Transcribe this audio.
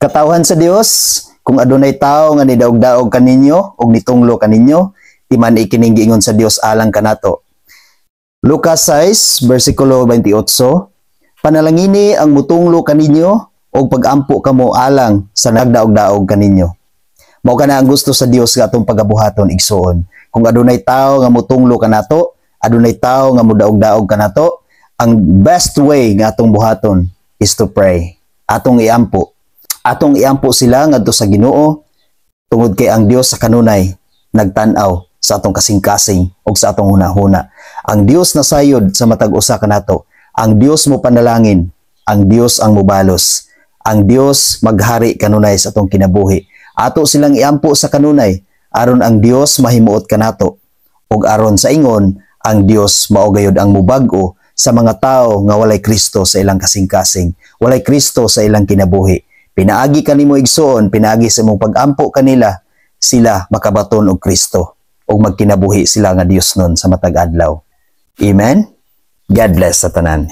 Katawhan sa Dios, kung adunay tao nga nidaog-daog kaninyo ug nitunglo kaninyo, timan-i kining giingon sa Dios alang kanato. Lucas 6 versikulo 28: Panalangini ang mutunglo kaninyo ug pagampo kamo alang sa nagdaog-daog kaninyo. Mao kana ang gusto sa Dios nga atong pagabuhaton, igsuon. Kung adunay tao nga mutunglo kanato, adunay tao nga mudaog-daog kanato, ang best way nga atong buhaton is to pray. Atong iampo. Atong iampo sila ngadto sa Ginoo tungod kay ang Dios sa kanunay nagtan-aw sa atong kasing-kasing ug sa atong hunahuna. Ang Dios nasayod sa matag usa kanato. Ang Dios mo panalangin, ang Dios ang mubalos. Ang Dios maghari kanunay sa atong kinabuhi. Ato silang iampo sa kanunay aron ang Dios mahimuot kanato ug aron sa ingon ang Dios mao gayud ang mubag-o sa mga tao nga walay Kristo sa ilang kasing-kasing, walay Kristo sa ilang kinabuhi. Pinaagi kanimo, igsuon, pinaagi sa imong pagampo kanila, sila makabaton og Kristo ug magkinabuhi sila nga Dios nun sa matag adlaw. Amen. God bless sa tanan.